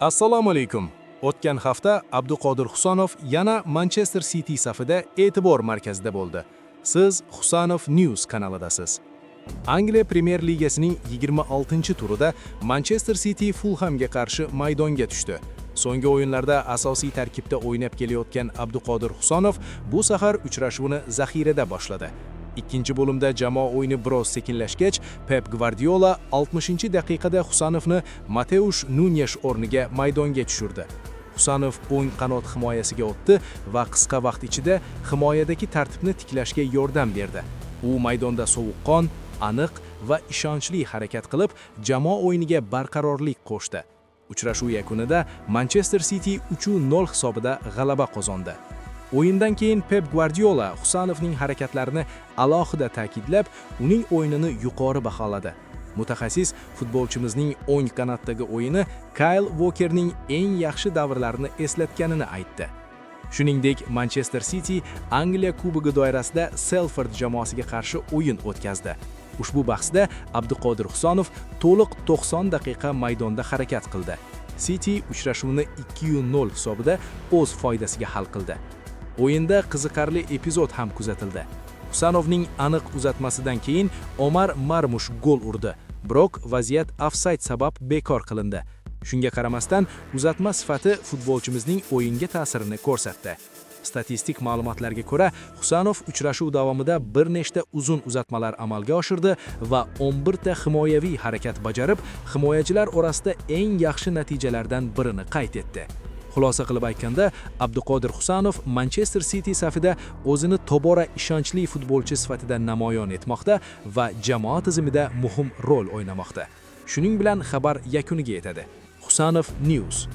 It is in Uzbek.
Assalomu alaykum. O'tgan hafta Abduqodir Husanov yana Manchester City safida e'tibor markazida bo'ldi. Siz Husanov News kanalidasiz. Angliya Premyer Ligasining 26-turida Manchester City Fulhamga qarshi maydonga tushdi. So'nggi o'yinlarda asosiy tarkibda o'ynab kelayotgan Abduqodir Husanov bu safar uchrashuvni zaxirada boshladi. Ikkinchi bo'limda jamoa o'yini biroz sekinlashgach, Pep Gvardiola 60-daqiqada Husanovni Mateush Nunyesh o'rniga maydonga tushirdi. Husanov o'ng qanot himoyasiga o'tdi va qisqa vaqt ichida himoyadagi tartibni tiklashga yordam berdi. U maydonda sovuqqon, aniq va ishonchli harakat qilib, jamoa o'yiniga barqarorlik qo'shdi. Uchrashuv yakunida Manchester City 3-0 hisobida g'alaba qozondi. O'yindan keyin Pep Guardiola Husanovning harakatlarini alohida ta'kidlab, uning o'yinini yuqori baholadi. Mutaxassis futbolchimizning o'ng qanotdagi o'yini Kyle Walkerning eng yaxshi davrlarini eslatganini aytdi. Shuningdek, Manchester City Angliya Kubogi doirasida Salford jamoasiga qarshi o'yin o'tkazdi. Ushbu bahsda Abduqodir Husanov to'liq 90 daqiqa maydonda harakat qildi. City uchrashuvni 2-0 hisobida o'z foydasiga hal qildi. O'yinda qiziqarli epizod ham kuzatildi. Husanovning aniq uzatmasidan keyin Omar Marmush gol urdi. Biroq vaziyat ofsayd sabab bekor qilindi. Shunga qaramasdan, uzatma sifati futbolchimizning o'yinga ta'sirini ko'rsatdi. Statistik ma'lumotlarga ko'ra, Husanov uchrashuv davomida bir nechta uzun uzatmalar amalga oshirdi va 11 ta himoyaviy harakat bajarib, himoyachilar orasida eng yaxshi natijalardan birini qayd etdi. Xulosa qilib aytganda, Abduqodir Husanov Manchester City safida o'zini tobora ishonchli futbolchi sifatida namoyon etmoqda va jamoa tizimida muhim rol o'ynamoqda. Shuning bilan xabar yakuniga yetadi. Husanov News.